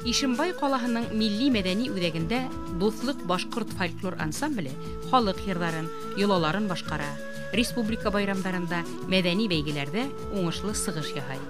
Ишембай ҡалаһының милли мәҙәни үҙәгендә «Дуҫлыҡ» башҡорт фольклор ансамбле халыҡ йырҙарын, йолаларын башҡара, республика байрамдарында, мәҙәни бәйгеләрҙә уңышлы сығыш яһай.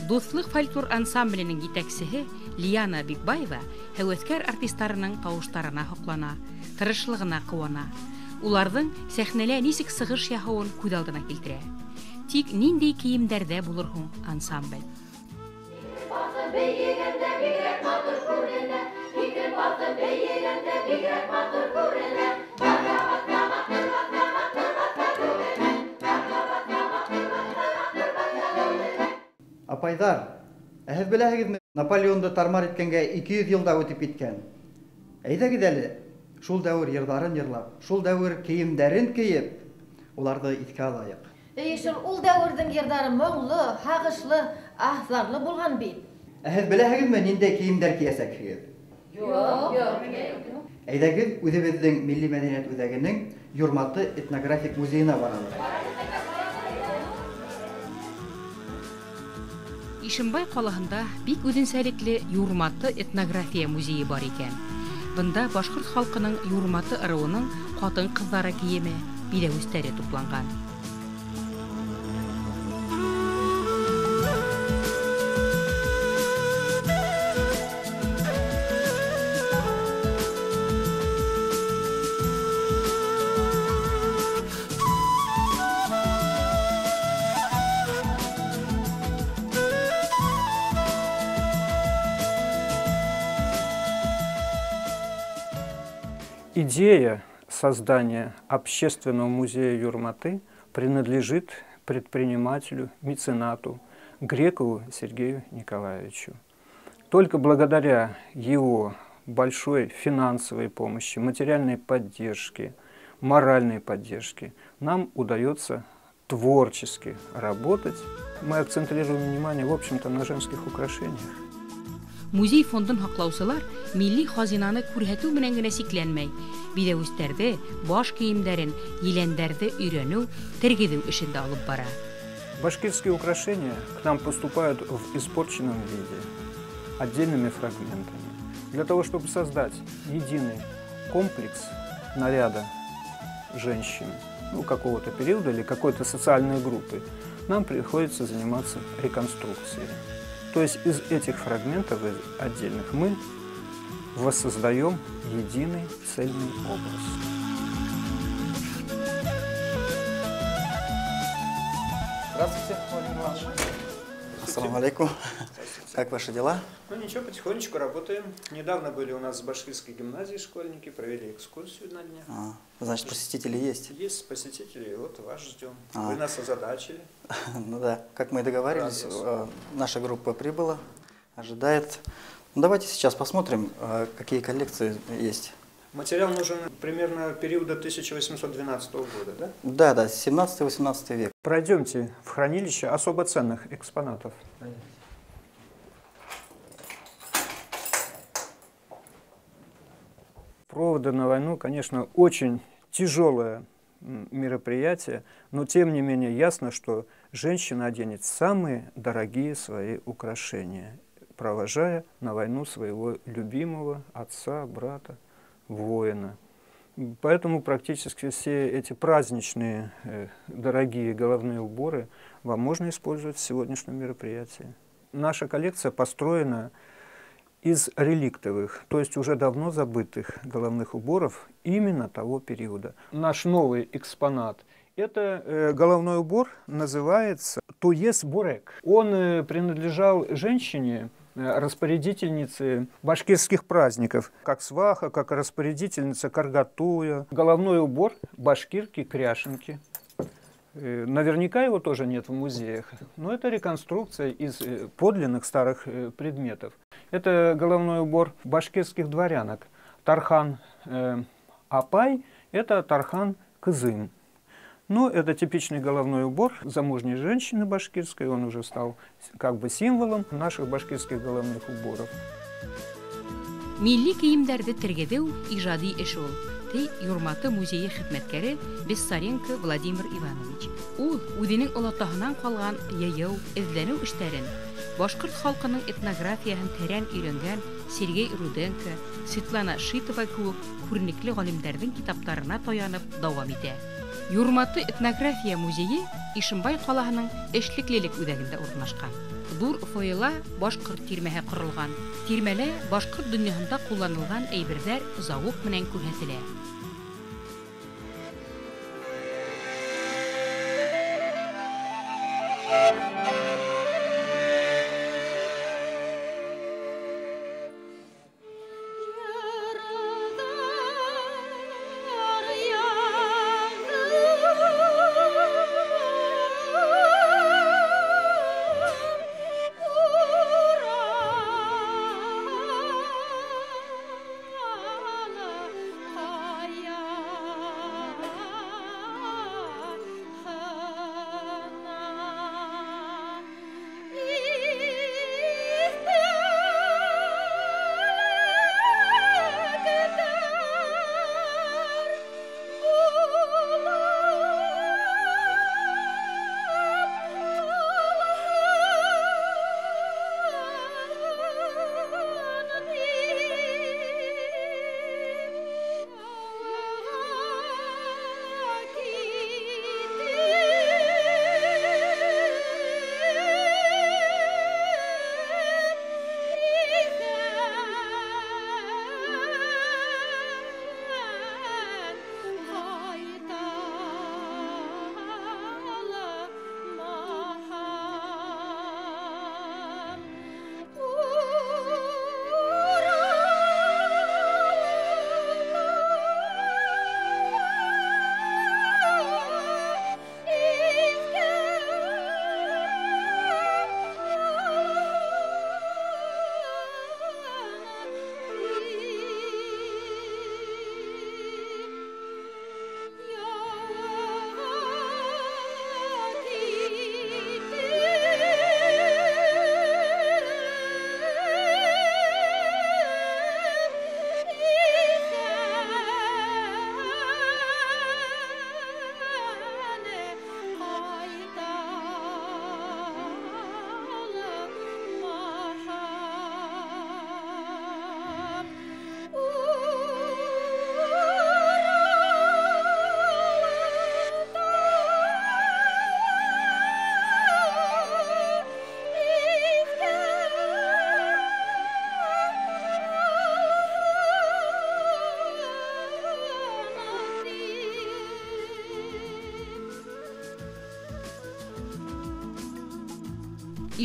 Дуҫлыҡ фольклор ансамбленең етәксеһе Лиана Бикбаева һәүәҫкәр артистарының тауыштарына һоҡлана, тырышлығына ҡыуана. Уларҙың сәхнәлә нисек сығыш яһауын күҙ алдына килтерә. Тик ниндәй кейемдәрҙә булыр һуң ансамбль? Апайҙар, ә һеҙ беләһегеҙме, Наполеонды тармар иткәнгә 200 йыл да үтеп киткән. Әйҙәгеҙ әле, шул дәүер йырҙарын йырлап, шул дәүер кейемдәрен кейеп, уларҙы иҫкә алайыҡ. Эй, шул ул дәүерҙең йырҙары моңло, һағышлы, аһзарлы булған бит. Ә һеҙ беләһегеҙме, ниндәй кейемдәр кейәсәкһегеҙ? Юҡ, юҡ. Әйҙәгеҙ, үҙебеҙҙең Милли мәҙәниәт үҙәгенең Юрматы этнографик музейына барабыҙ. Ишембай ҡалаһында бик үҙенсәлекле Юрматы этнография музейы бар икән. Бында башҡорт халҡының Юрматы ырыуының ҡатын-ҡыҙҙары кейеме, биҙәүестәре тупланған. Идея создания общественного музея Юрматы принадлежит предпринимателю, меценату Грекову Сергею Николаевичу. Только благодаря его большой финансовой помощи, материальной поддержке, моральной поддержке нам удается творчески работать. Мы акцентрируем внимание, в общем-то, на женских украшениях. Музей фондын һаҡлаусылар милли хазинаны күрһәтеү менән генә сикләнмәй, биҙәүестәрҙе, баш кейемдәрен, еләндәрҙе өйрәнеү, тергеҙеү эшен дә алып бара. Башкирские украшения к нам поступают в испорченном виде, отдельными фрагментами. Для того, чтобы создать единый комплекс наряда женщин, какого-то периода или какой-то социальной группы, нам приходится заниматься реконструкцией. То есть из этих фрагментов отдельных мы воссоздаем единый цельный образ. Здравствуйте, Владимир Иванович. Ассаламу алейкум. Как ваши дела? Ну ничего, потихонечку работаем. Недавно были у нас в башкирской гимназии школьники, провели экскурсию на днях. Значит, посетители есть? Есть посетители, вот вас ждем. Вы нас озадачили. Ну да, как мы и договаривались, наша группа прибыла, ожидает. Ну, давайте сейчас посмотрим, какие коллекции есть. Материал нужен примерно периода 1812 года, да? Да, да, 17-18 век. Пройдемте в хранилище особо ценных экспонатов. Проводы на войну, конечно, очень тяжелое мероприятие, но тем не менее ясно, что женщина оденет самые дорогие свои украшения, провожая на войну своего любимого отца, брата, воина. Поэтому практически все эти праздничные дорогие головные уборы вам можно использовать в сегодняшнем мероприятии. Наша коллекция построена из реликтовых, то есть уже давно забытых головных уборов именно того периода. Наш новый экспонат – это головной убор, называется туес-бурек. Он принадлежал женщине, распорядительнице башкирских праздников, как сваха, как распорядительница каргатуя. Головной убор башкирки-кряшенки. Наверняка его тоже нет в музеях, но это реконструкция из подлинных старых предметов. Это головной убор башкирских дворянок. Тархан Апай – это Тархан Кызым. Но это типичный головной убор замужней женщины башкирской, он уже стал как бы символом наших башкирских головных уборов. Милли кейемдәрҙе тергеҙеү ижади эш ул, ти Юрматы музейы хеҙмәткәре Бессаренко Владимир Иванович. Ул үҙенең олатаһынан ҡалған йыйыу, эҙләнеү эштәрен башҡорт халҡының этнографияһын тәрән өйрәнгән Сергей Руденко, Светлана Шитова кеүек күренекле ғалимдәрҙең китаптарына таянып дауам итә. Юрматы этнография музейы Ишембай ҡалаһының эшлеклелек үҙәгендә урынлашҡан. Ҙур фойела башҡорт тирмәһе ҡоролған. Тирмәлә башҡорт донъяһында ҡулланылған әйберҙәр зауыҡ менән күрһәтелә.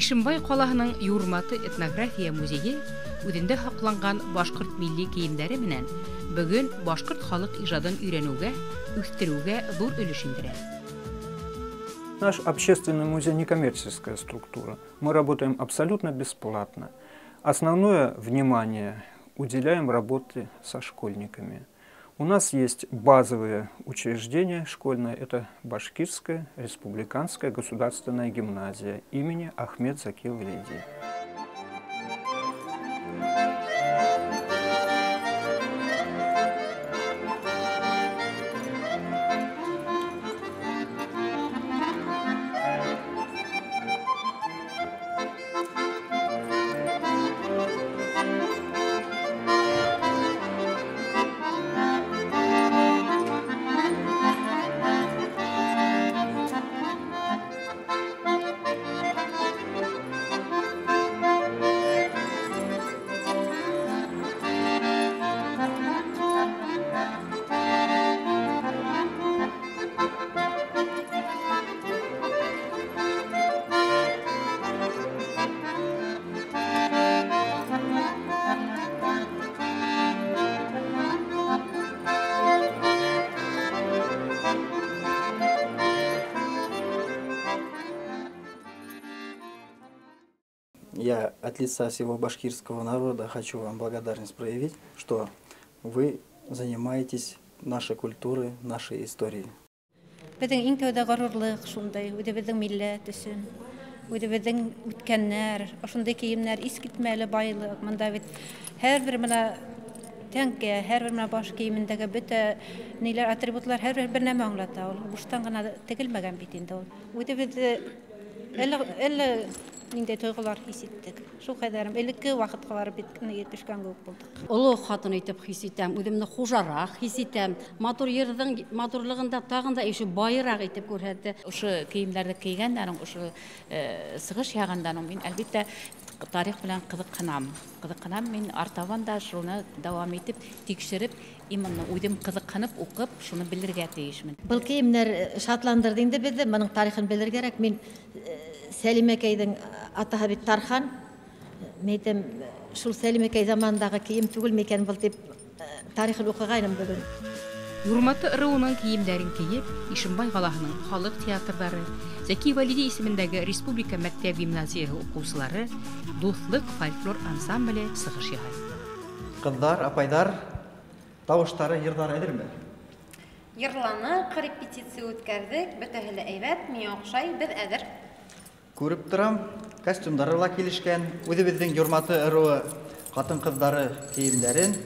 Ишембай ҡалаһының Юрматы этнография музейы үҙендә һаҡланған башҡорт милли кейемдәре менән бөгөн башҡорт халыҡ ижадын өйрәнеүгә, үҫтереүгә ҙур өлөш индерә. Наш общественный музей некоммерческая структура. Мы работаем абсолютно бесплатно. Основное внимание уделяем работе со школьниками. У нас есть базовые учреждения школьные. Это Башкирская республиканская государственная гимназия имени Ахмед Заки Валиди. Я от лица всего башкирского народа хочу вам благодарность проявить, что вы занимаетесь нашей культурой, нашей историей. Беҙҙең иң тәүҙә ғорурлыҡ шундай, үҙебеҙҙең милләт өсөн, үҙебеҙҙең үткәннәр, ошондай кейемдәр иҫ китмәле байлыҡ. Мында бит һәр бер мына тәңкә, һәр бер мына баш кейемендәге бөтә ниләр, атрибутлар һәр бер нәмә аңлата ул. Буштан ғына тегелмәгән бит инде ул. Үҙебеҙҙе әллә ниндәй тойғолар хис иттек. Шул ҡәҙәрем элекке ваҡытҡа барып төшкән кеүек булдыҡ. Оло ҡатын итеп хис итәм, үҙемде хужараҡ хис итәм. Матур йырҙың матурлығын да тағын да ише байыраҡ итеп күрһәтте. Ошо кейемдәрҙе кейгәндән һуң, ошо сығыш яғандан һуң мин әлбиттә тарих менән ҡыҙыҡһынам. Ҡыҙыҡһынам мин артабан да шуны дауам итеп, тикшереп, именно үҙем ҡыҙыҡһынып уҡып, шуны белергә тейешмен. Был кейемдәр шатландырҙы инде беҙҙе, бының тарихын белергә кәрәк. Мин Сәлимәкәйҙең атаһы бит Тархан. Мин әйтәм, шул Сәлимәкәй заманындағы кейем түгел микән был тип тарихын уҡығайным бөгөн. Юрматы ырыуының кейемдәрен кейеп, Ишембай ҡалаһының халыҡ театрҙары, Зәки Вәлиди исемендәге республика мәктәп гимназияһы уҡыусылары, Дуҫлыҡ фольклор ансамбле сығыш яһай. Ҡыҙҙар, апайҙар, тауыштары, йырҙары әҙерме? Йырланыҡ, репетиция үткәрҙек, бөтәһе лә әйбәт, миңә оҡшай, беҙ әҙер. Күреп торам, костюмдары ла килешкән, үҙебеҙҙең Юрматы ырыуы ҡатын-ҡыҙҙары кейемдәрен,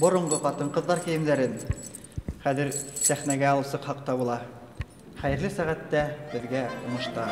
боронғо ҡатын-ҡыҙҙар кейемдәрен хәҙер сәхнәгә алып сыҡһаҡ та була. Хәйерле сәғәттә беҙгә уңыштар.